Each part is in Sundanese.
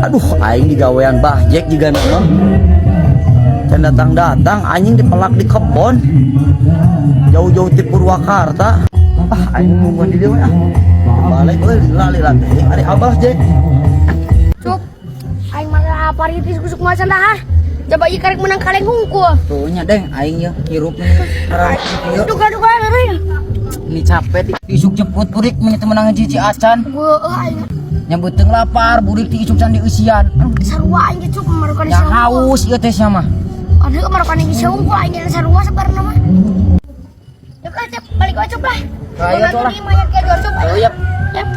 Aduh, aing digawean Bah Jack juga nama. Can datang-datang anjing dipelak di kebon. Jauh-jauh ti Purwakarta. Ah, aing nungguan di dieu we ah. Balik euy, lila lila teh. Ari Abah, Jack. Cuk, aing mah lapar ieu isuk-isuk macan dahar. Coba ieu karek menang kaleng hungkul. Tuh nya, Deng, aing ya hirup nih. Ieu Duga duga euy. ini capek isuk jemput burik meni teu meunang cici acan. Gua euy aing. Nya beuteung lapar burik ti isuk can dieusian. Aduh, Sarua aing ge, Cuk, marokan. Nya haus ieu teh sia mah. Aduh, marokan geus hungkul aing ge sarua sabarna mah. Ya kan, Cep, balik wae, Cuk, lah. Ayo, tuh lah. Ini mayat ke jual, Cuk. Oh, yap. Yap.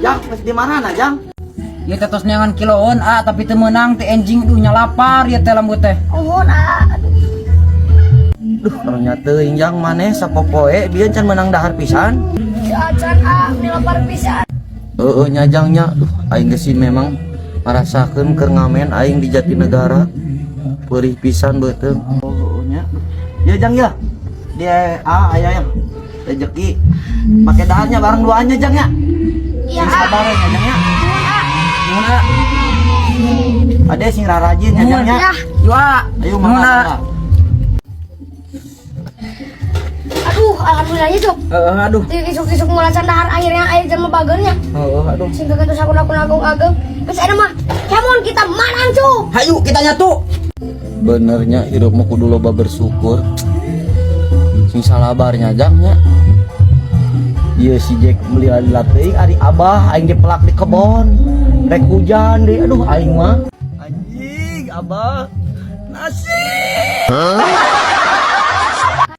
Jang, geus di mana na, Jang? Ieu teh tos neangan kiloan ah, tapi teu meunang teh enjing, duh nya lapar ieu teh lembut teh. Oh, nah. Duh, karunya teuing, Jang, maneh sapopoe bieu can meunang dahar pisan. Acan ah, ini lapar pisan. Heeh nya, Jang, nya. Duh, aing geus sih memang marasakeun keur ngamen aing di Jatinegara. Perih pisan beuteung. Oh, heueuh nya. Ya, Jang, ya. Dia ah aya yang rezeki. Make daharnya bareng duanya, Jang, ya. Iya, Sing ah. sabar ya, Jang, ya. Nuhun, ah. Nuhun ah. Ade sing rarajin ya, Jang, ya. Ya. Yo ah. Ayo Nuhun mangga. ah. Mangga. Aduh, alhamdulillah ya, Cuk. Heeh, aduh. Di isuk-isuk mulasan dahar akhirnya air jam bagernya. Heeh, aduh. Sing terus aku aku agung ageng. Geus eta mah, come kita menang, Cuk. Hayu kita nyatu. Benernya hidup mah kudu loba bersyukur. Sing salabarnya, Jang, nya. Iya, si Jack beli lila teuing, ari Abah aing dipelak di kebon. Rek hujan deui, aduh aing mah. Anjing, Abah. Nasib.